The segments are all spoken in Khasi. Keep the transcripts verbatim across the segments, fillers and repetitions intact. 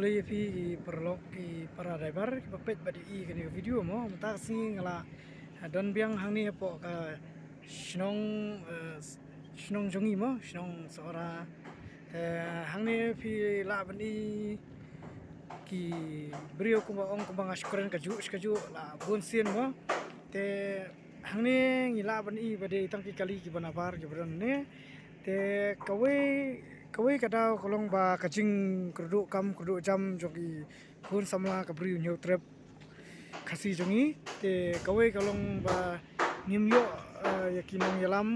Khublei ïa phi ki paralok ki para driver kiba peit bad ïohi ïa kane ka video mo. Mynta ka sngi nga la, eh, don biang hangne hapoh ka shnong, eh, shnong jong ngi mo, shnong Sohra. Eh, hangne phi lah ban i ki briew kumba ong kumba nga shu kren kajuh shi kajuh la bun sien mo. Te hangne ngi lah ban i ba dei tang ki kali kiba nabar kiba don hangne. Te kawei, kawei ka daw ka long ba ka jingkyrduh kam kyrduh jam jong ki khun samla ka Bri u Hynñiewtrep Khasi jong ngi. Te kawei ka long ba ngim ïoh, eh, ïa ki nongïalam,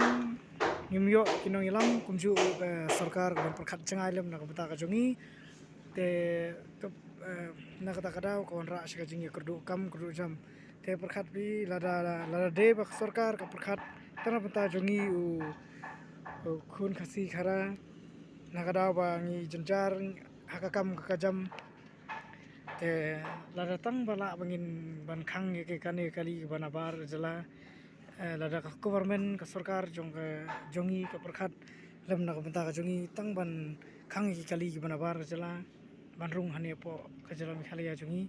ngim ïoh ki nongïalam kumjuh ka sorkar ka ban pyrkhat jngai lem na ka bynta ka jong ngi. Te ka, eh, na kata ka daw ka wanrah sha ka jingïakyrduh kam kyrduh jam. Te pyrkhat phi lada, lada dei ba ka sorkar ka pyrkhat tang na bynta jong ngi u, u khun Khasi Khara, na ka daw ba ngi jynjar ha ka kam ka kajam. Te lada tang ba lah ba ngin ban khang ïa ki kane kali kiba nabar jylla. Eh, lada ka government ka sorkar jong ka jong ngi ka pyrkhat lem na ka bynta ka jong ngi tang ban khang ïa ki kali kiba nabar jylla ban rung hangne hapoh ka jylla Meghalaya jong ngi.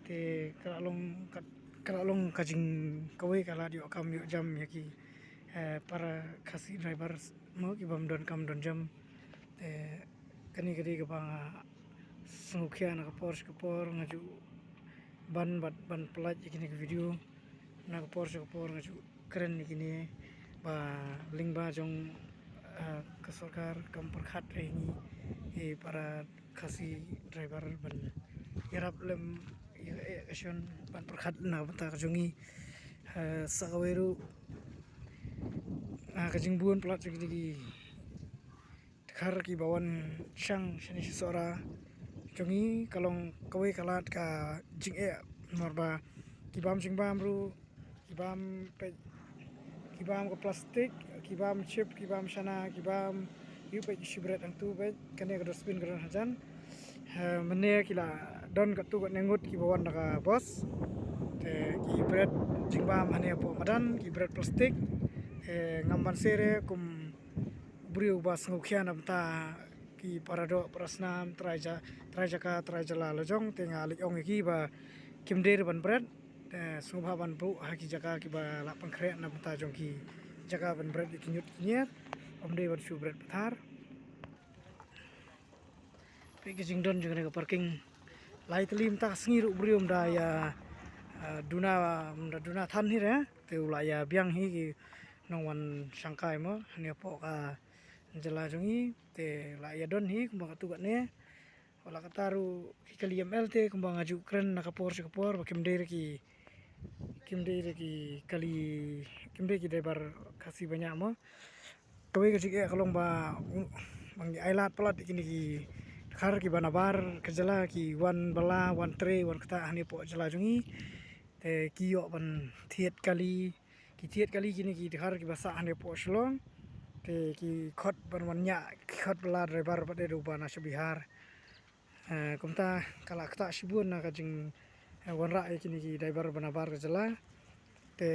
Te ka la long ka, ka la long ka jing kawei ka lad ïoh kam ïoh jam ïa ki, eh, para Khasi driver mo kibym don kam don jam. Te kane ka dei kaba nga sngewkhia na ka por sha ka por nga ju ban, ban, ban pynlait ïa kine ki video. Na ka por sha ka por nga ju kren ïa kine ba lyngba jong, eh, ka sorkar kam pyrkhat ïa ngi, eh, para Khasi driver ban ïarap lem ïa ka, eh, action ban pyrkhat na ka bynta ka jong ngi. Eh, sa kawei ruh, ah, ka jingbun palat jong kine ki dkhar kiba wan shang shane sha Sohra jong ngi ka long kawei ka lad ka jingeh namar ba ki bam jingbam ruh, ki bam peit, ki bam ka plastik, ki bam chip, ki bam shana, ki bam ïu peit ki shi bret hangtu peit kane ka dustbin ka don hajan. Eh, mynne ki la don katto katne ngut kiba wan da ka bos. Te ki bret jingbam hangne hapoh madan, ki bret plastik. Eh, ngam ban sere kum briew ba sngewkhia na bynta ki para doh para snam, trai ja-, trai jaka, trai jylla la jong, te nga leit ong ïa ki ba kim dei ruh ban bret, te sngewbha ban buh ha ki jaka kiba lah pynkhreh na bynta jong ki jaka ban bret ïa ki ñiut ki ñier, ym dei ban shu bret pathar. Peit ka jingdon jong kane ka parking. Lai tylli mynta ka sngi ruh u briew ym da ïa, eh, duna, ym da duna than hi re, te u la ïa biang hi ki nongwan shangkai mo, hangne hapoh ka jylla jong ngi, te la ïa don hi kumba katto katne. Wat la katta ruh ki kali M L te kumba nga ju kren na ka por sha ka por ba kim dei re ki, kim dei re ki kali, kim dei ki driver Khasi bniah mo. Kawei ka jingeh ka long ba, ba ngi ailad palat ïa kine ki dkhar kiba nabar ka jylla, ki wan bylla, wan trei, wan ktah hangne hapoh jylla jong ngi. Te ki ïoh ban thied kali, ki thied kali kine ki dkhar kiba sah hangne hapoh Shillong. Te ki khot ban wan ñiah, ki khot bylla driver bad dei ruh ba na sha Bihar. Eh, kumta ka la ktah shibun na ka jing, eh, wanrah ïa kine ki driver ba nabar ka jylla. Te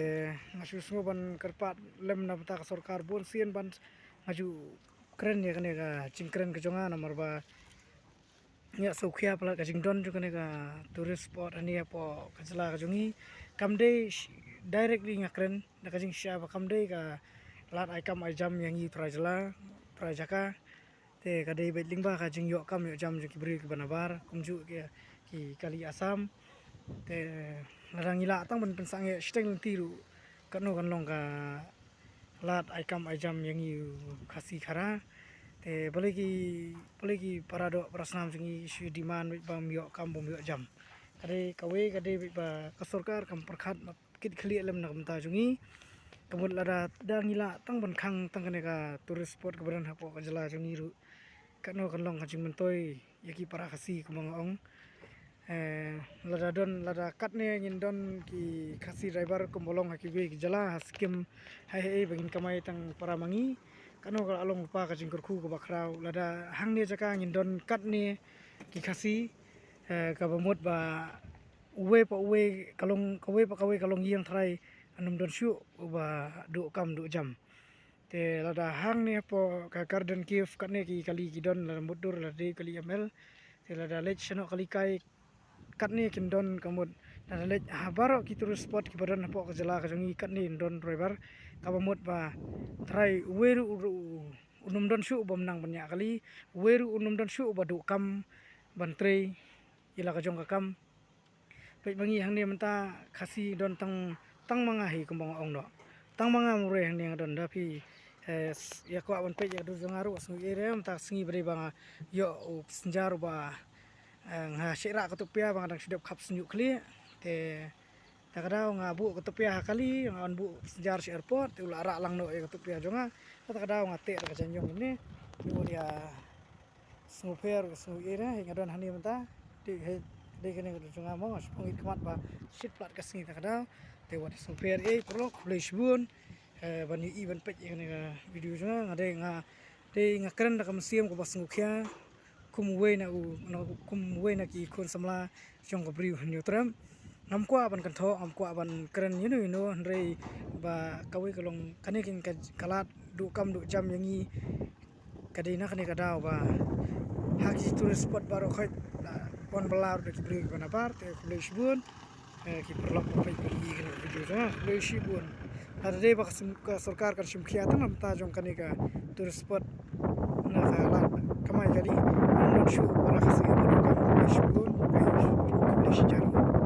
nga shu sngew ban kyrpad lem na bynta ka sorkar bun sien ban nga ju kren ïa kane ka jingkren ka jong nga namar ba ngi ïa sngewkhia palat ka jingdon jong kane ka tourist spot hangne hapoh ka jylla ka jong ngi. Kam dei sh-, directly nga kren da ka jingshisha ba kam dei ka lad ai kam ai jam ïa ngi trai jylla, trai jaka. Te ka dei beit lyngba ka jingïoh kam ïoh jam jong ki briew kiba nabar, kumjuh ki, ki kali Assam. Te lada ngi lah tang ban pynsangeh shiteng lynti ruh, katno kan long ka lad ai kam ai jam ïa ngi u Khasi Khara. Te balei ki, balei ki para doh para snam jong ngi shu demand beit ba ym ïoh kam bym ïoh jam. Ka dei kawei ka dei beit ba ka sorkar kam pyrkhat kit khlieh lem na ka bynta jong ngi. Ka mut lada da ngi lah tang ban khang tang kane ka tourist spot kaba don hapoh ka jylla jong ngi ruh, katno kan long ka jingmyntoi ïa ki para Khasi kumba nga ong. Eh, lada don, lada katne ngin don ki Khasi driver kumba long ha kiwei ki jylla, ha Sikkim, ha ei ei ba ngin kamai tang para ma ngi. Katno ka la long lypa ka jingkyrkhu kaba khraw lada hangne jaka ngin don katne ki Khasi, eh, kaba mut ba uwei pa uwei ka long, kawei pa kawei ka longïing tharai, ym don shuh uba duh kam duh jam. Te lada hangne hapoh ka Garden Cave katne ki kali ki don, lada mutdur lada dei kali M L. Lada leit sha noh kali kai katne kin don ka mut. Lada leit ha baroh ki tourist spot kiba don hapoh ka jylla ka jong ngi katne kin don Roibar. Kaba mut ba trai uwei ruh u, u, u nym don shuh uba nang ban ïa kali, uwei ruh u nym don shuh uba duh kam ban trei ïa la ka jong ka kam. Peit ba ngi hangne mynta Khasi don tang, tang ma nga hi kumba nga ong noh. Tang ma nga Murei hangne nga don da phi, eh, s-, ïa kwah ban peit ïa ka dur jong nga ruh, sngi ïa re mynta sngi ba dei ba nga ïoh u passenger uba, eh, nga shah rah ka tupiah ba nga dang shu dep khap sniuh khlieh. Te ta ka daw nga buh ka tupiah ha kali, nga wan buh passenger sha airport, te u la rah lang noh ïa ka tupiah jong nga. Ta ka daw nga teh da ka jaiñiong ne. Te u ïa sngewpher, sngewpher, eh, nga don hangne mynta. Dei, eh, dei kane ka dur jong nga mo, nga shu pynkhmat ba shit plat ka sngi ta ka daw. Te wat sngewpher, eh, paralok, khublei shibun. Eh, ban ïohi ban peit ïa kane ka video jong nga, nga dei nga, dei nga kren da ka mynsiem kaba sngewkhia. Kum uwei na u, na, kum uwei na ki khun samla jong ka Bri u Hynñiewtrep. Ngam kwah ban kynthoh, ngam kwah ban kren ïano ïano, hynrei ba kawei ka long kane kin ka, ka lad duh kam duh jam ïa ngi. Ka dei na kane ka daw ba ha ki tourist spot baroh khoit la wan bylla ruh da ki briew kiba nabar, te khublei shibun. Eh, ki paralok ba peit ba ïohi kane ka video jong nga, khublei shibun. Lada dei ba ka sim-, ka sorkar kan shim khia tang na bynta jong kane ka tourist spot na ka lad kamai kali, ngam shu para ka sngewbha, khublei shibun, khublei shi-, khublei shihajar.